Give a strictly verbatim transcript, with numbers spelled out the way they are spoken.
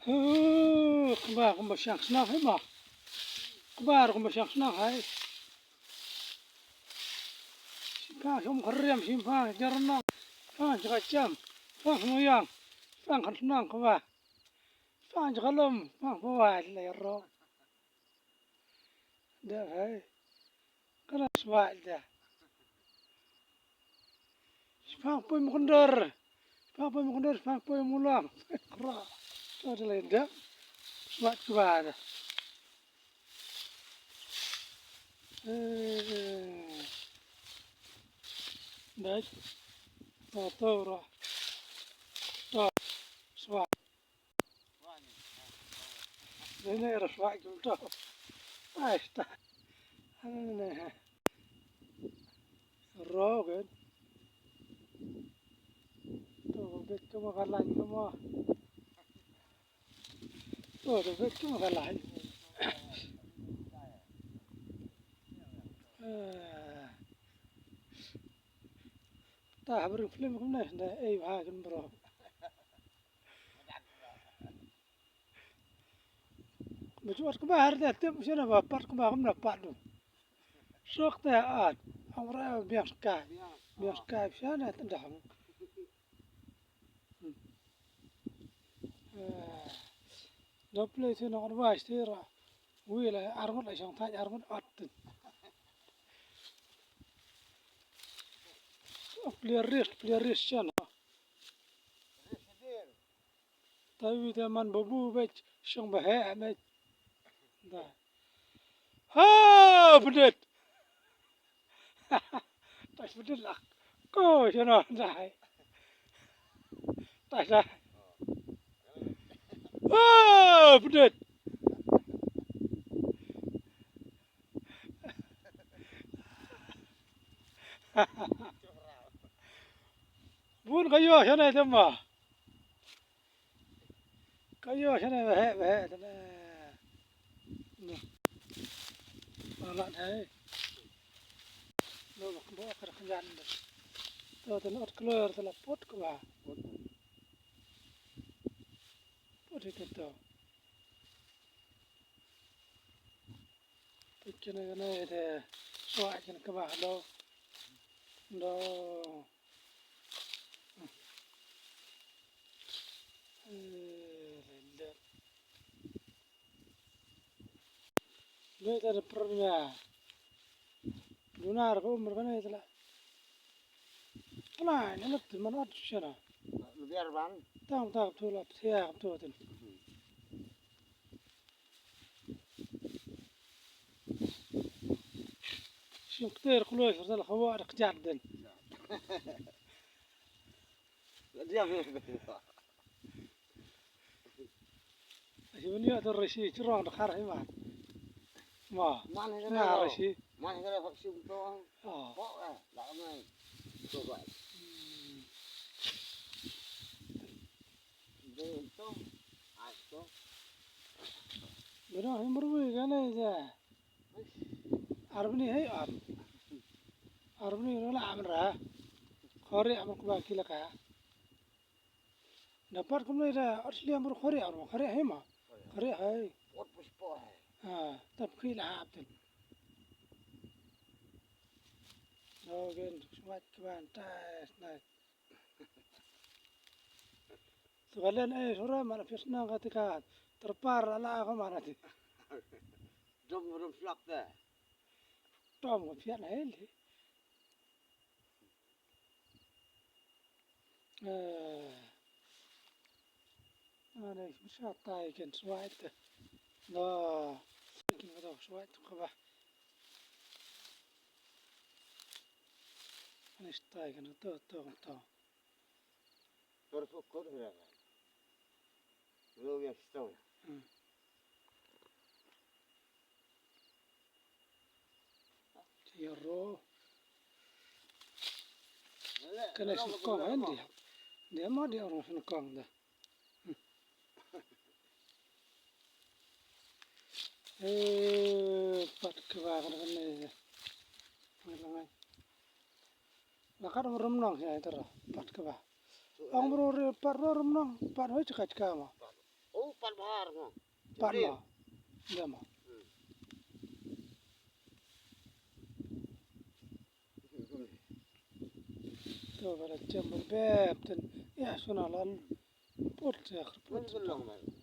Huh, kba kumba shang shnong hai ma. Kba kumba shang shnong hai. Shim pang shong khriam, shim pang jarnong. Pang jaka jam. Pang shnong yang. Pang khan shnong kba. Pang jaka lum. Pang kba lai ro. Da hai. Kana swa da. Spang poi mukundor. Spang poi mukundor, spang poi mulam. Kra. To da leda. Swa kba da. Eh. Dai. To to ra. To. Swa. Nene ra swa ki to. Ai sta. Nene. Rogen. To bet kama kalan kama. To to bet kama kalan. Eh. Ta habring film kumne da ei bha kan bro. Ba ju ot kba har da tip sha na ba pat kba kumna pat du. Sok te at. Ong ra biang skai. Biang skai sha na tendang. Da play te na advice te ra. Wi la arngut la shong thaj arngut at. Player risk, player risk sha na. Tawi te man babu bech shong ba he bech. Da. Ha bedet. Tas bedet lah. Ko shano dai. Tas dai. Ha bedet. Bun ka yo shano te ma. Ka yo shane ba he ba he tane. No. Ala dai. No ba kbo ka khjan de. To tane ot klor tala pot kba. Pot ite to. Te kine kine te swa kine kaba do. Do. Eh, lele. Lele te pernya. Lunar ko umur kana itla. Kana ne lak man ot shana. Biar ban. Tang tang tu la tia tu tin. Shim kter kuloi sar sal hawa da kjat den. Shim ni ata rishi chirong da khar hai ma. Ma. Man hai na rishi. Man hai na hak shim to. Oh. Ko eh la mai. Ko ba. Hmm. Bro, hi murwi gane ja. Arbani hai ar. Arbani rola amra. Khori amra kuba kila ka. Dapat kumne da asli amra khori amra khori hai ma. Khori hai. Pot puspo hai. Ah, tap kila hapten. Dogen swat kiban tai snai. Sukalen eh sura mana pis nang kati ka terpar ala ka mana ti. Dom dom slap te. Tom ko pian eh li. Eh. Ane sa tai ken swai te. No. Ken ka swai te ka ba. Ane stai ken to to to. Por poco de la. Lo ya está. Hmm. Te ïa ro. Kane sngewkong eh, dia. Dia ma dia ro sngewkong da. Hmm. Eh, pat kaba kane kane. Ngai ngai. La kat rum nong ïa tara pat kaba. Ong bro re pat ro rum nong pat hoi chika chika ma. Pat bha mo. Pat mo. Ïa mo. To ba la jem bep ten. Ïa suna lan. Put ïa kyrput.